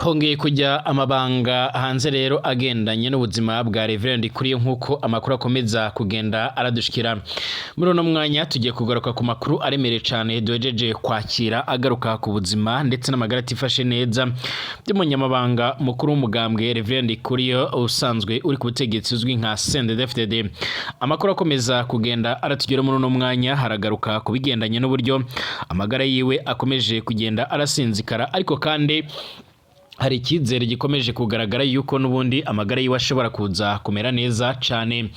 Hongeye kujya amabanga hanze rero agendanye n'ubuzima bwa Reverend Ndikuriyo, nk'uko amakuru akomeza kugenda aradushikira. Muri uno mwanya tugiye kugaruka ku makuru aremereye cyane duhejeje kwakira, agaruka ku buzima ndetse n'amagara atifashe neza by'umunyamabanga mukuru w'umugambwe Reverend Ndikuriyo usanzwe uri ku butegetsi, uzwi nka CNDD-FDD. Amakuru akomeza kugenda aratugera muri uno mwanya haragaruka ku bigendanye n'uburyo amagara yiwe akomeje kugenda arasinzikara, ariko kandi hari icyizere gikomeje kugaragara yuko n'ubundi amagara yiwe ashobora kuza kumera neza cyane.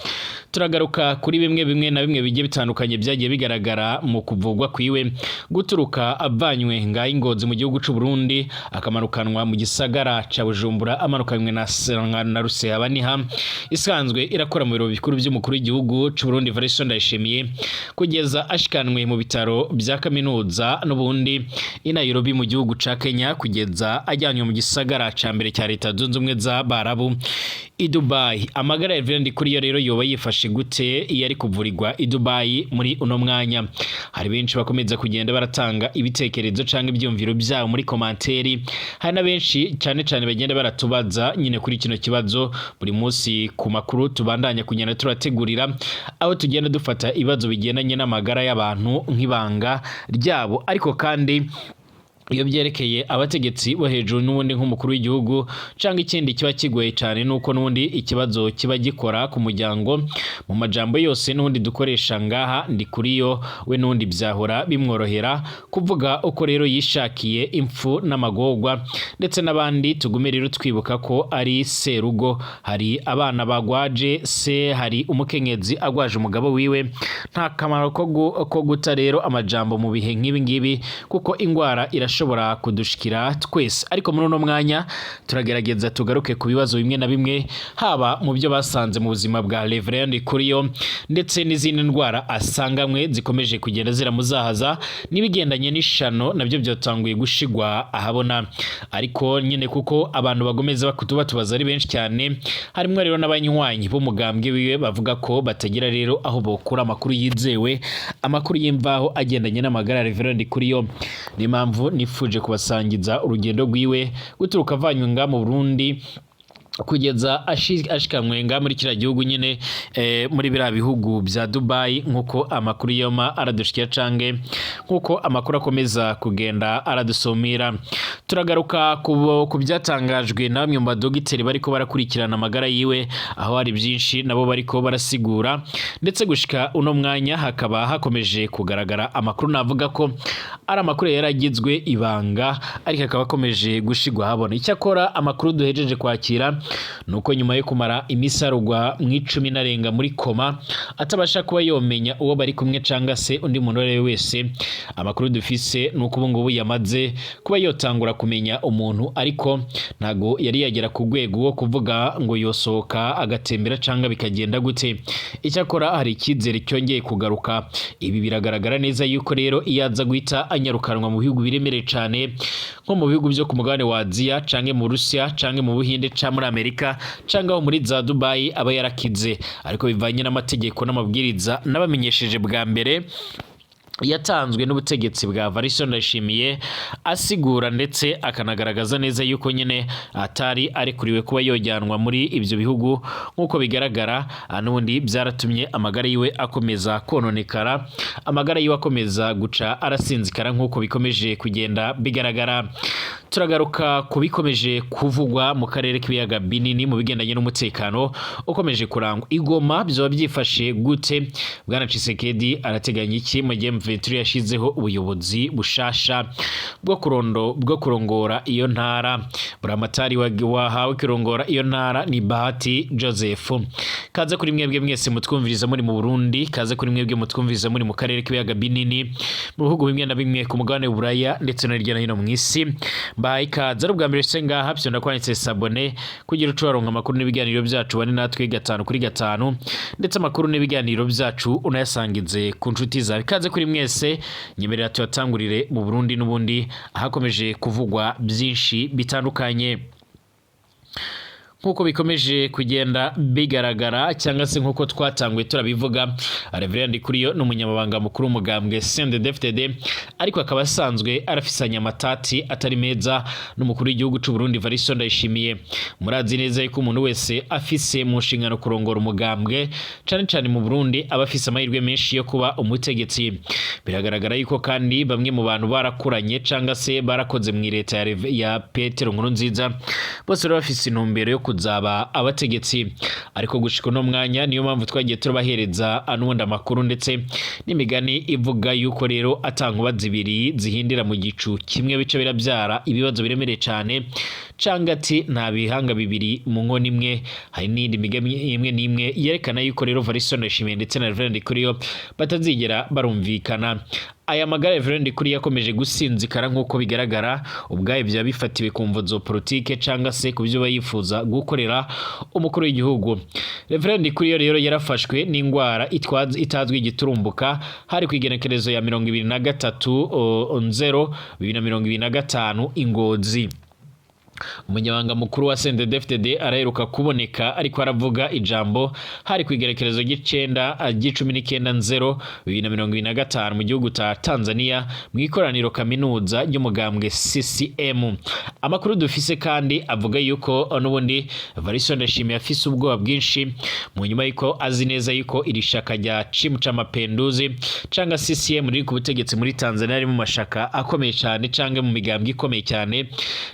Turagaruka kuri bimwe bimwe na bimwe bigiye bitandukanye byagiye bigaragara mu kuvugwa kwiwe, guturuka avanywe ngaho i Ngozi mu gihugu c'u Burundi, akamanukanwa mu gisagara ca Bujumbura, amanukanywe na Rusehabaniha isanzwe irakora mu biro bikuru by'umukuru w'igihugu c'u Burundi Evariste Ndayishimiye, kugeza ashikanwe mu bitaro bya kaminuza n'ubundi i Nairobi mu gihugu ca Kenya, kugeza ajyanywe mu gisagara ca mbere cya Leta Zunze Ubumwe z'Abarabu i Dubai. Amagara ya Reverend Ndikuriyo rero yoba yifashe gute iyo ari kuvurirwa i Dubai muri uno mwanya? Hari benshi bakomeza kugenda baratanga ibitekerezo canke ivyumviro byabo muri commentaire. Hari na benshi cyane cyane bagenda baratubaza nyine kuri kino kibazo buri munsi ku makuru tubandanya kugenda turategurira, aho tugenda dufata ibibazo bigendanye n'amagara y'abantu nk'ibanga ryabo, ariko kandi iyo byerekeye abategetsi bo hejuru n'ubundi nk'umukuru w'igihugu cyangwa ikindi, kiba kigoye cyane, nuko n'ubundi ikibazo kiba gikora ku muryango. Mu majambo yose n'ubundi dukoresha ngaha, Ndikuriyo we n'ubundi byahora bimworohera kuvuga uko rero yishakiye impfu n'amagorwa ndetse n'abandi. Tugume rero twibuka ko ari serugo, hari abana bagwaje se, hari umukenyezi agwaje umugabo wiwe. Nta kamaro ko guta rero amajambo mu bihe nk'ibi ngibi, kuko ingwara irashobora kudushikira twese. Ariko muri uno mwanya turagerageza tugaruke ku bibazo bimwe na bimwe, haba mu byo basanze mu buzima bwa Reverend Ndikuriyo, ndetse n'izindi ndwara asanganywe zikomeje kugenda ziramuzahaza, n'ibigendanye n'ishano nabyo byatanguye gushigwa ahabona. Ariko nyine kuko abantu bagomeza bakutubatubaza ari benshi cyane, harimo rero n'abanywanyi b'umugambwe wiwe bavuga ko batagira rero aho bokura amakuru yizewe, amakuru y'imvaho agendanye n'amagara ya Reverend Ndikuriyo. Niyo mpamvu nifuje kubasangiza urugendo rwiwe, guturuka avanywe nga mu Burundi kugeza ashikanwe nga muri kiriya gihugu nyine, muri biriya bihugu bya Dubai, nk'uko amakuru yoma aradushikira cange nk'uko amakuru akomeza kugenda aradusumira. Turagaruka ku byatangajwe na bamwe mu badogiteri bariko barakurikirana amagara yiwe, aho hari byinshi nabo bariko barasigura, ndetse gushika uno mwanya hakaba hakomeje kugaragara amakuru navuga ko ari amakuru yaragizwe ibanga, ariko akaba akomeje gushigwa habona. Icyakora amakuru duhejeje kwakira nuko nyuma yo kumara iminsi arugwa mu 10 narenga muri coma, atabasha kuba yomenya uwo bari kumwe canga se undi muntu uwo ari we wese, amakuru dufise nuko ubu ngubu yamaze kuba yotangura kumenya umuntu, ariko ntago yari yagera ku rwego rwo kuvuga ngo yosohoka agatembera canga bikagenda gute. Icyakora hari icyizere cyongeye kugaruka. Ibi biragaragara neza yuko rero iyo aza guhita anyarukanwa mu bihugu biremereye cyane, nko mu bihugu byo ku mugabane wa Aziya, canke mu Rusiya, canke mu Buhinde, canke muri Amerika, canke aho muri za Dubai, aba yarakize. Ariko bivanye n'amategeko n'amabwiriza nabamenyesheje bwa mbere yatanzwe n'ubutegetsi bwa Evariste Ndayishimiye, asigura ndetse akanagaragaza neza yuko nyine atari arekuriwe kuba yojyanwa muri ibyo bihugu, nk'uko bigaragara, n'ubundi byaratumye amagara yiwe akomeza kononekara, amagara yiwe akomeza guca arasinzikara, nk'uko bikomeje kugenda bigaragara. Turagaruka ku bikomeje kuvugwa mu karere k'ibiyaga binini mu bigendanye n'umutekano ukomeje kurangwa i Goma. Byoba byifashe gute? Bwana Tshisekedi arateganya iki mu gihe M23 yashizeho ubuyobozi bushasha bwo kurongora iyo ntara? Buramatari wahawe kurongora iyo ntara ni Bahati Joseph. Kaze kuri mwebwe mwese mutwumviriza muri mu Burundi, kaze kuri mwebwe mutwumviriza muri mu karere k'ibiyaga binini, mu bihugu bimwe na bimwe ku mugabane w'Uburaya, ndetse no hirya no hino mu isi. Mbahaye ikaze. Ari ubwa mbere se ngaha, fyonda kwanditse s'abonner kugira uce waronka amakuru n'ibiganiro byacu, bane natwe gatanu kuri gatanu, ndetse amakuru n'ibiganiro byacu unayasangize ku nshuti zawe. Ikaze kuri mwese. Nyemerera tuyatangurire mu Burundi n'ubundi, ahakomeje kuvugwa byinshi bitandukanye. Nk'uko bikomeje kugenda bigaragara, cyangwa se nk'uko twatanguye turabivuga, Reverend Ndikuriyo ni umunyamabanga mukuru w'umugambwe CNDD-FDD, ariko akaba asanzwe arafisanye amatati atari meza n'umukuru w'igihugu c'u Burundi, Evariste Ndayishimiye. Murazi neza yuko umuntu wese afise mu nshingano kurongora umugambwe, cane cane mu Burundi, aba afise amahirwe menshi yo kuba umutegetsi. Biragaragara yuko kandi bamwe mu bantu barakuranye cyangwa se barakoze mu leta ya Petero Nkurunziza bose rero bafise intumbero yo kuzaba abategetsi. Ariko gushika uno mwanya, niyo mpamvu twagiye turabahereza n'ubundi amakuru ndetse n'imigani ivuga yuko rero ata nkuba zibiri zihindira mu gicu kimwe, bice birabyara ibibazo biremereye cane, canga ati nta bihanga bibiri mu nkono imwe. Hari n'iyindi migani imwe n'imwe yerekana yuko rero Evariste Ndayishimiye ndetse na Reverend Ndikuriyo batazigera barumvikana. Aya magara Reverend Ndikuriyo yakomeje gusinzikara, nk'uko bigaragara, ubwayo byaba bifatiwe ku mvo za politike canga se ku byo yifuza gukorera umukuru w'igihugu. Reverend Ndikuriyo rero yarafashwe n'indwara itazwi igiturumbuka, hari ku igenekerezo ya 23/0/2025 i Ngozi. Umunyamabanga mukuru wa CNDD-FDD araheruka kuboneka ariko aravuga ijambo, hari ku igerekerezo ry'icenda ry'19/0/2025 mu gihugu ca Tanzania, mu ikoraniro kaminuza ry'umugambwe CCM. Amakuru dufise kandi avuga yuko n'ubundi Evariste Ndayishimiye afise ubwoba bwinshi mu nyuma yuko azi neza yuko iri shaka rya Chama cha Mapinduzi canga CCM riri ku butegetsi muri Tanzania riri mu mashaka akomeye cyane canke mu migambwe ikomeye cyane,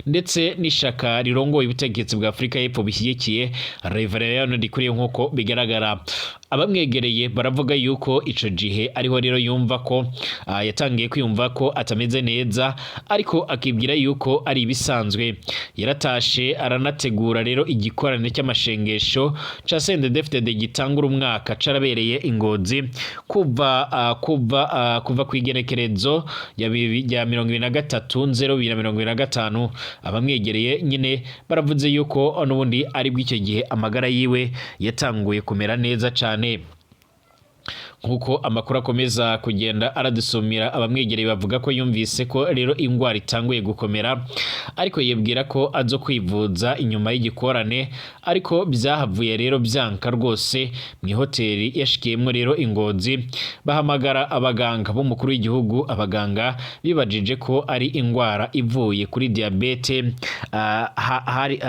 ndetse n'ishaka rirongoye ubutegetsi bwa Afurika y'Epfo bishyigikiye Reverend Ndikuriyo. Nk'uko bigaragara, abamwegereye baravuga yuko ico gihe ariho rero yumva ko yatangiye kwiyumva ko atameze neza, ariko akibwira yuko ari ibisanzwe. Yaratashe, aranategura rero igikorane cy'amashengesho ca CNDD-FDD gitangura umwaka, carabereye i Ngozi kuva ku igenekerezo rya 23/0/2025. Abamwegereye nyine baravuze yuko n'ubundi ari bw'icyo gihe amagara yiwe yatanguye kumera neza cane. Nkuko amakuru akomeza kugenda aradusumira, abamwegereye bavuga ko yumvise ko rero ingwara itanguye gukomera, ariko yibwira ko azo kwivuza inyuma y'igikorane, ariko byahavuye rero byanka rwose. Mu ihoteli yashikiyemwo rero i Ngozi, bahamagara abaganga b'umukuru w'igihugu. Abaganga bibajije ko ari ingwara ivuye kuri diabète, hari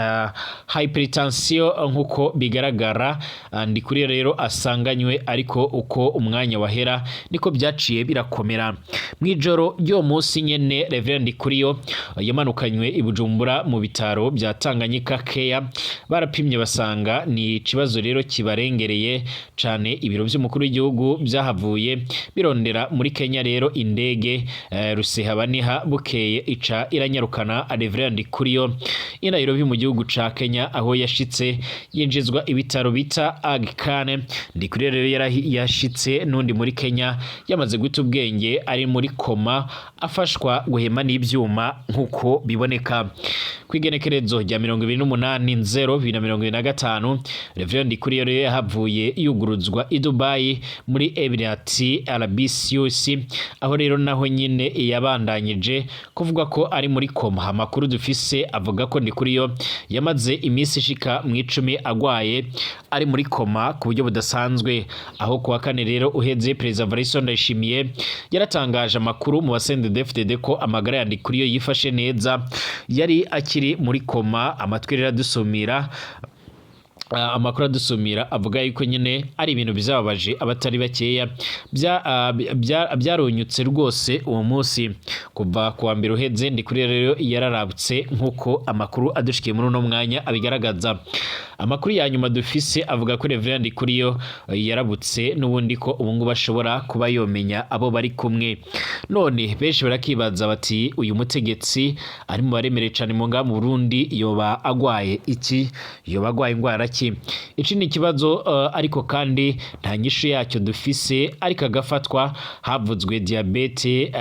hypertension. Nkuko bigaragara, Ndikuriyo rero asanganywe, ariko uko umwanya wahera niko byaciye birakomera. Mw'ijoro ry'uwo munsi nyene, Reverend Ndikuriyo yamanukanywe i Bujumbura mu bitaro bya Tanganyika Care. Barapimye basanga ni ikibazo rero kibarengereye cane. Ibiro vy'umukuru w'igihugu byahavuye birondera muri Kenya rero indege Rusehabaniha, bukeye ica iranyarukana Reverend Ndikuriyo i Nairobi mu gihugu ca Kenya. Aho yashitse yinjizwa ibitaro bita Aga Khan. Ndikuriyo rero yashitse n'undi muri Kenya yamaze guta ubwenge, ari muri koma, afashwa guhema n'ivyuma nk'uko biboneka. Kw'igenekerezo rya 28/0/2025, Reverend Ndikuriyo rero yahavuye yuguruzwa i Dubai muri Emirati Arabes, aho rero naho nyine yabandanyije kuvuga ko ari muri koma. Amakuru dufise avuga ko Ndikuriyo yamaze iminsi ishika mu 10 agwaye, ari muri koma ku buryo budasanzwe. Aho kuwa kane rero uheze, Perezida Evariste Ndayishimiye yaratangaje amakuru mu ba CNDD-FDD ko amagara ya Ndikuriyo yifashe neza, yari akiri muri koma. Amatwi rero adusumira, amakuru adusumira avuga yuko nyine ari ibintu bizababaje abatari bakeya, byarunyutse rwose uwo munsi. Kuva ku wa mbere uheze, Ndikuriyo rero yararabutse, nk'uko amakuru adushikiye muri uno mwanya abigaragaza. Amakuru ya nyuma dufise avuga ko Reverend Ndikuriyo yarabutse n'ubundi, ko ubu ngubu ashobora kuba yomenya abo bari kumwe. None benshi barakibaza bati: "Uyu mutegetsi ari mu baremereye cane mu ngaha mu Burundi yoba agwaye iki? Yoba agwaye ingwara?" ki? Iki ni ikibazo, ariko kandi nta nyishu yacyo dufise. Ariko agafatwa havuzwe diabète,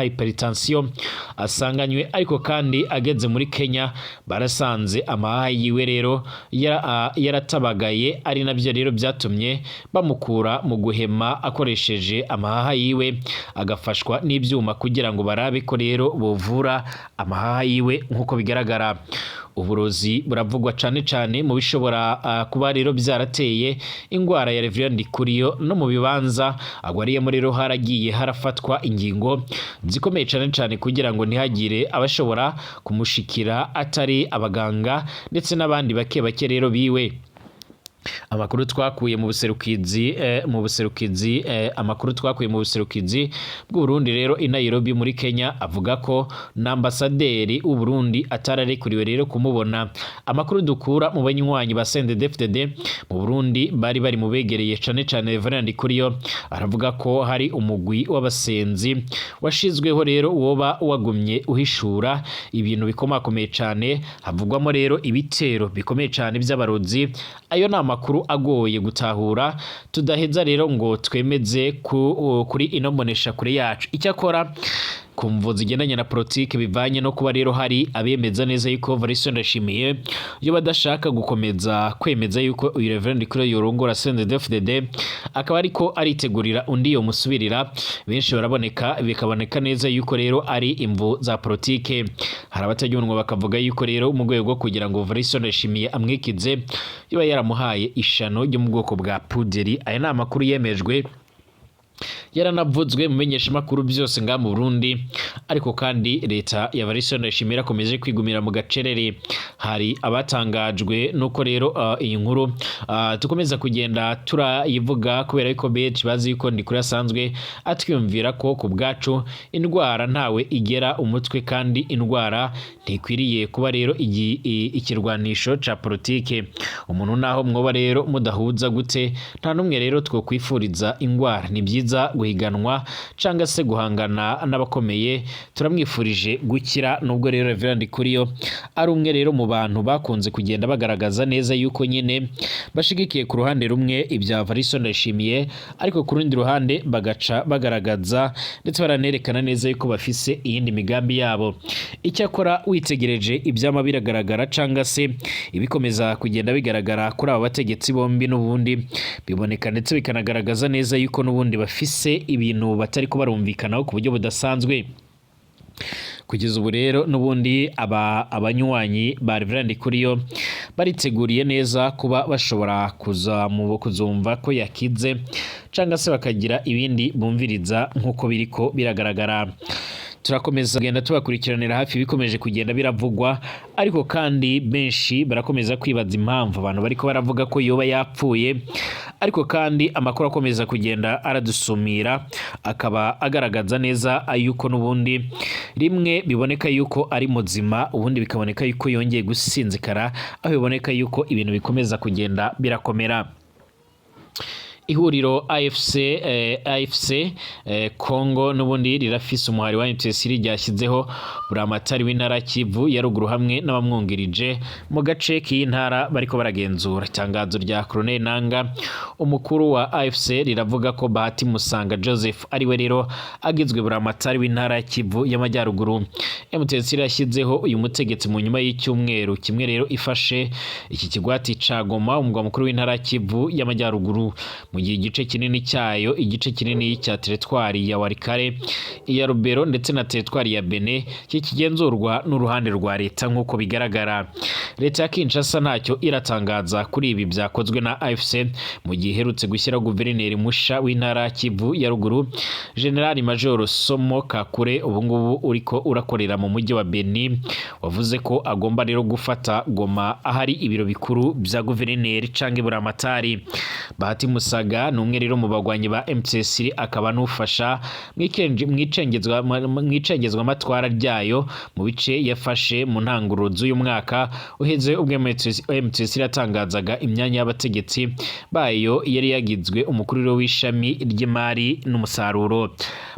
hypertension asanganywe, ariko kandi ageze muri Kenya barasanze amahaha yiwe rero yaratabagaye, ari nabyo rero byatumye bamukura mu guhema akoresheje amahaha yiwe, agafashwa n'ibyuma kugira ngo barabe ko rero bovura amahaha yiwe. Nk'uko bigaragara, uburozi buravugwa cane cane mu bishobora kuba rero byarateye ingwara ya Reverend Ndikuriyo. No mu bibanza agwariyemo rero haragiye harafatwa ingingo zikomeye cane cane kugira ngo ntihagire abashobora kumushikira atari abaganga ndetse n'abandi bake bake rero biwe. Amakuru twakuye mu buserukizi bw'u Burundi rero i Nairobi muri Kenya avuga ko n'ambasaderi w'u Burundi atararekuriwe rero kumubona. Amakuru dukura mu banywanyi ba CNDD-FDD mu Burundi bari mu begereye cane cane Reverend Ndikuriyo aravuga ko hari umugwi w'abasenzi washizweho rero woba wagumye uhishura ibintu bikomakomeye cane, havugwamo rero ibitero bikomeye cane by'abarozi. Ayo ni amakuru agoye gutahura, tudaheza rero ngo twemeze kuri ino mbonesha kure yacu. Icyakora ku mvo zigendanye na politike, bivanye no kuba rero hari abemeza neza yuko Evariste Ndayishimiye iyo badashaka gukomeza kwemeza yuko uyu Reverend Ndikuriyo yorongora CNDD-FDD, akaba ariko aritegurira undi yo musubirira, benshi baraboneka bikaboneka neza yuko rero ari imvo za politike. Hari abatajya bakavuga yuko rero mu rwego rwo kugira ngo Evariste Ndayishimiye amwikize, yoba yaramuhaye ishano ryo mu bwoko bwa puderi. Aya ni amakuru yemejwe, yaranavuzwe mu menyeshamakuru byose ngaha mu Burundi, ariko kandi leta ya Evariste Ndayishimiye irakomeje kwigumira mu gacerere. Hari abatangajwe nuko rero iyi nkuru tukomeza kugenda turayivuga, kubera yuko benshi bazi yuko Ndikuri asanzwe atwiyumvira ko ku bwacu indwara ntawe igera umutwe, kandi indwara ntikwiriye kuba rero ikirwanisho ca politike. Umuntu naho mwoba rero mudahuza gute, nta n'umwe rero twokwifuriza indwara. Ni byiza guhiganwa cyangwa se guhangana n'abakomeye. Turamwifurije gukira, nubwo rero Reverend Ndikuriyo ari umwe rero mu bantu bakunze kugenda bagaragaza neza yuko nyine bashigikiye ku ruhande rumwe ibya Evariste Ndayishimiye, ariko ku rundi ruhande bagaca bagaragaza ndetse baranerekana neza yuko bafise iyindi migambi yabo. Icyakora witegereje ibyama biragaragara cyangwa se ibikomeza kugenda bigaragara kuri aba bategetsi bombi, n'ubundi biboneka ndetse bikanagaragaza neza yuko n'ubundi bafise ibintu batari ko barumvikanaho ku buryo budasanzwe. Kugeza ubu rero n'ubundi aba abanywanyi ba Reverend Ndikuriyo bariteguriye neza kuba bashobora kuzumva ko yakize, cyangwa se bakagira ibindi bumviriza. Nk'uko biriko biragaragara, turakomeza kugenda tubakurikiranira hafi bikomeje kugenda biravugwa, ariko kandi benshi barakomeza kwibaza impamvu abantu bariko baravuga ko yoba yapfuye, ariko kandi amakuru akomeza kugenda aradusumira akaba agaragaza neza yuko n'ubundi rimwe biboneka yuko ari muzima, ubundi bikaboneka yuko yongeye gusinzikara, aho biboneka yuko ibintu bikomeza kugenda birakomera. Ihuriro AFC Congo n'ubundi rirafise umuhari wa M23 ryashyizeho buramatari w'intara Kivu ya ruguru hamwe n'abamwungirije mu gace k'iyi ntara bariko baragenzura. Itangazo rya Colonel Nanga, umukuru wa AFC, riravuga ko Bahati Musanga Joseph ariwe rero agizwe buramatari w'intara Kivu y'Amajyaruguru. M23 yashyizeho uyu mutegetsi mu nyuma y'icyumweru kimwe rero ifashe iki kigwati ca Goma, umugwa mukuru w'intara Kivu y'Amajyaruguru, mu gihe igice kinini cyayo, igice kinini cya teritwari ya Walikale, iya Rubero ndetse na teritwari ya Beni kikigenzurwa n'uruhande rwa leta. Nk'uko bigaragara, leta ya Kinshasa ntacyo iratangaza kuri ibi byakozwe na AFC, mu gihe iherutse gushyiraho guverineri musha w'intara Kivu ya ruguru, General Major Somo Kakure, ubungubu uriko urakorera mu mujyi wa Beni, wavuze ko agomba rero gufata Goma ahari ibiro bikuru bya guverineri canke buramatari. Bahati Musaga Mutaga ni umwe rero mu bagwanyi ba M23, akaba n'ufasha mw'icengezwa matwara ryayo mu bice yafashe mu ntanguro z'uyu mwaka uheze, ubwo M23 yatangazaga imyanya y'abategetsi bayo yari yagizwe umukuru w'ishami ry'imari n'umusaruro.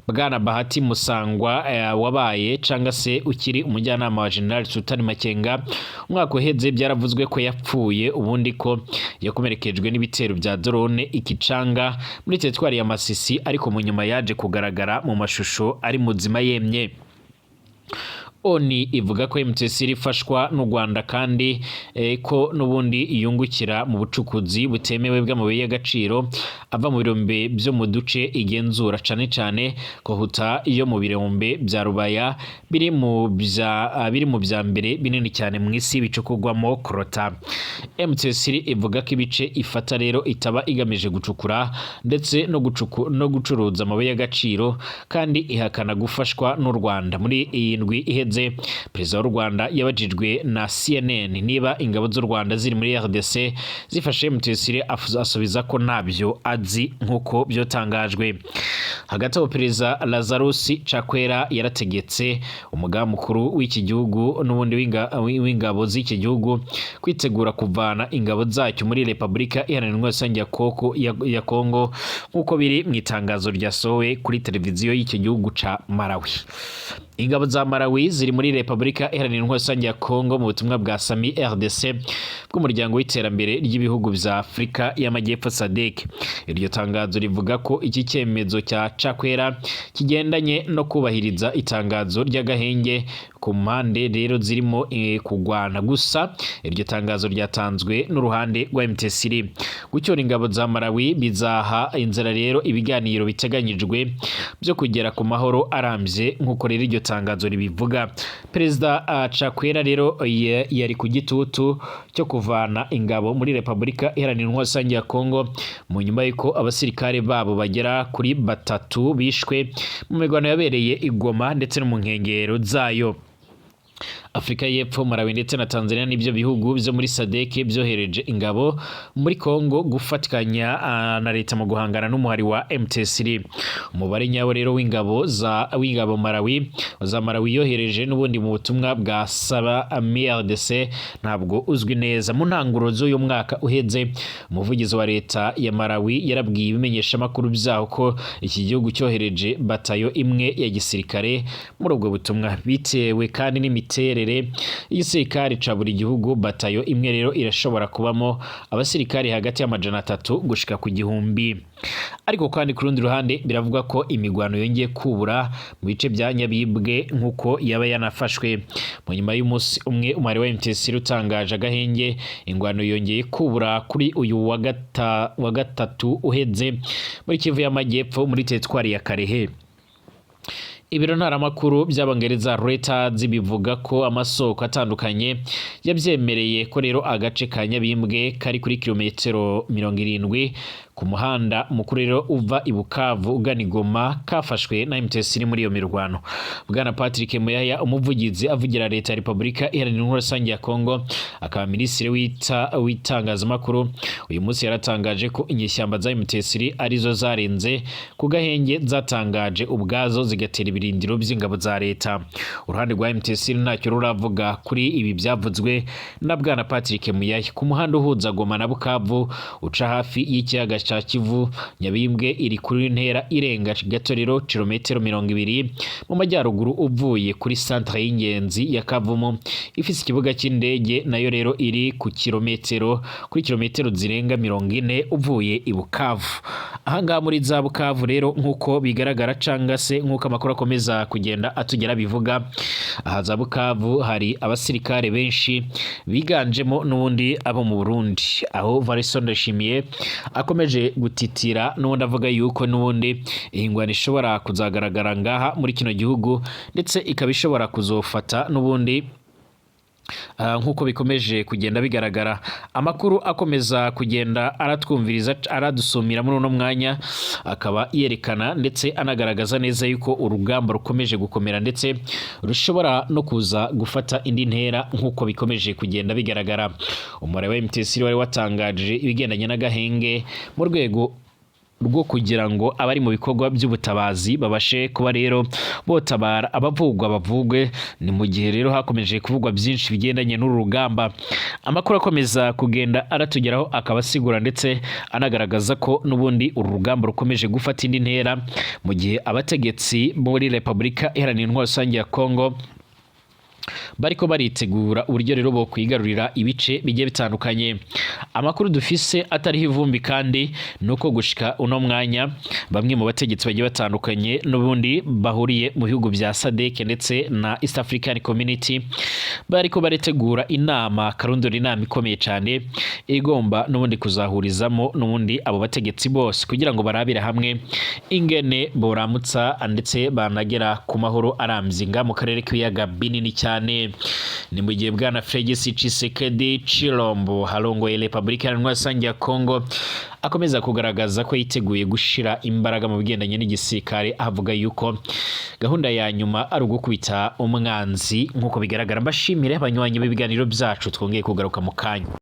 Bwana Bahati Musangwa wabaye canga se ukiri umujyanama wa General Sultan Makenga, umwaka uheze byaravuzwe ko yapfuye, ubundi ko yakomerekejwe n'ibitero bya drone ikicanga muri teritwari ya Masisi, ariko mu nyuma yaje kugaragara mu mashusho ari muzima yemye. ONU ivuga ko M23 ifashwa n'u Rwanda kandi ko n'ubundi yungukira mu bucukuzi butemewe bw'amabuye y'agaciro ava mu birombe byo mu duce igenzura, cane cane kohuta iyo mu birombe bya Rubaya biri mu vya mbere binini cyane mu isi bicukurwamo coltan. M23 ivuga ko ibice ifata rero itaba igamije gucukura ndetse no gucuruza amabuye y'agaciro, kandi ihakana gufashwa n'u Rwanda. Muri iyi ndwi iheze, Perezida w'u Rwanda yabajijwe na CNN niba ingabo z'u Rwanda ziri muri RDC zifashe M23, asubiza ko ntabyo azi nk'uko byotangajwe. Hagati aho, Perezida Lazarus Chakwera yarategetse umugaba mukuru w'iki gihugu n'ubundi w'ingabo z'iki gihugu kwitegura kuvana ingabo zacyo muri Repubulika Iharanira Intwaro Rusange ya Kongo, nk'uko biri mu itangazo ryasohowe kuri televiziyo y'iki gihugu ca Malawi. Ingabo za Malawi ziri muri Repubulika Iharanira Intwaro Rusange ya Kongo mu butumwa bwa SAMIDRC bw'umuryango w'iterambere ry'ibihugu vya Afurika y'Amajyepfo, SADC. Iryo tangazo rivuga ko iki cyemezo cya Chakwera kigendanye no kubahiriza itangazo ry'agahenge ku mpande rero zirimo kugwana. Gusa iryo tangazo ryatanzwe n'uruhande rwa M23. Gucyura ingabo za Malawi bizaha inzira rero ibiganiro biteganyijwe byo kugera ku mahoro arambye, nk'uko rero iryo tangazo ribivuga. Perezida Chakwera rero yari ku gitutu cyo kuvana ingabo muri Repubulika Iharanira Intwaro Rusange ya Kongo mu nyuma y'uko abasirikare babo bagera kuri batatu bishwe mu mirwano yabereye i Goma ndetse no mu nkengero zayo. Afurika y'Epfo, Malawi ndetse na Tanzania nibyo bihugu byo muri SADC byohereje ingabo muri Kongo gufatikanya na leta mu guhangana n'umuhari wa M23. Umubare nyawo rero w'ingabo Malawi yohereje n'ubundi mu butumwa bwa SAMIDRC ntabwo uzwi neza. Mu ntanguro z'uyu mwaka uheze, umuvugizi wa leta ya Malawi yarabwiye ibimenyeshamakuru byaho ko iki gihugu cyohereje batayo imwe ya gisirikare muri ubwo butumwa. Bitewe kandi n'imiterere y'igisirikare ca buri gihugu, batayo imwe rero irashobora kubamo abasirikare hagati y'amajana 3 gushika ku 1000. Ariko kandi ku rundi ruhande, biravugwa ko imigwano yongeye kubura mu bice bya Nyabibwe, nk'uko yaba yanafashwe mu nyuma y'umunsi umwe umubare wa M23 utangaje agahenge. Ingwano yongeye kubura kuri uyu wa gatatu uheze muri Kivu y'Amajyepfo, muri teritwari ya Kalehe. Ibiro ntaramakuru by'Abongereza Reuters bivuga ko amasoko atandukanye yabyemereye ko rero agace ka Nyabimbwe kari kuri kilometero 70 ku muhanda mukuru rero uva i Bukavu ugana i Goma kafashwe na M23 muri iyo mirwano. Bwana Patrick Muyaya, umuvugizi avugira leta ya Repubulika Iharanira Intwaro Rusange ya Kongo, akaba minisitiri w'itangazamakuru, uyu munsi yaratangaje ko inyeshyamba za M23 arizo zarenze ku gahenge zatangaje ubwazo, zigatera ibirindiro by'ingabo za leta. Uruhande rwa M23 ntacyo ruravuga kuri ibi byavuzwe na Bwana Patrick Muyaya. Ku muhanda uhuza Goma na Bukavu uca hafi y'ikiyaga ca Kivu, Nyabimbwe iri kuri ntera irenga gato rero kilometero 20 mu majyaruguru uvuye kuri centre y'ingenzi ya Kavumu ifise ikibuga cy'indege, nayo rero iri ku kilometero kuri kilometero zirenga 40 uvuye i Bukavu. Ahangaha muri za Bukavu rero, nk'uko bigaragara canga se nk'uko amakuru akomeza kugenda atugera bivuga, aha za Bukavu hari abasirikare benshi biganjemo n'ubundi abo mu Burundi, aho Varison Ndashimiye akomeje gutitira n'ubundi avuga yuko n'ubundi iyi ngwano ishobora kuzagaragara ngaha muri kino gihugu, ndetse ikaba ishobora kuzofata n'ubundi nk'uko bikomeje kugenda bigaragara. Amakuru akomeza kugenda aratwumviriza, aradusumira muri uno mwanya, akaba yerekana ndetse anagaragaza neza yuko urugamba rukomeje gukomera, ndetse rushobora no kuza gufata indi ntera nk'uko bikomeje kugenda bigaragara. Umubare wa M23 wari watangaje ibigendanye n'agahenge mu rwego rwo kugira ngo abari mu bikorwa by'ubutabazi babashe kuba rero botabara abavugwa bavugwe. Ni mu gihe rero hakomeje kuvugwa byinshi bigendanye n'uru rugamba. Amakuru akomeza kugenda aratugeraho akaba asigura ndetse anagaragaza ko n'ubundi uru rugamba rukomeje gufata indi ntera, mu gihe abategetsi muri Repubulika Iharanira Intwaro Rusange ya Kongo bariko baritegura uburyo rero bo kwigarurira ibice bigiye bitandukanye. Amakuru dufise atariho ivumbi kandi nuko gushika uno mwanya bamwe mu bategetsi bagiye batandukanye n'ubundi bahuriye mu bihugu bya SADC ndetse na East African Community bariko baritegura inama karundura, inama ikomeye cyane igomba n'ubundi kuzahurizamo n'ubundi abo bategetsi bose kugira ngo barabire hamwe ingene boramutsa ndetse banagera ku mahoro arambye nga mu karere k'ibiyaga binini cyane. Ni mu gihe bwana Felix Tshisekedi Tshilombo harongoye Repubulika Iharanira Rusange ya Kongo akomeza kugaragaza ko yiteguye gushira imbaraga mu bigendanye n'igisirikare, avuga yuko gahunda ya nyuma ari ugukubita umwanzi nk'uko bigaragara. Mbashimire abanywanyi b'ibiganiro byacu, twongeye kugaruka mu kanya.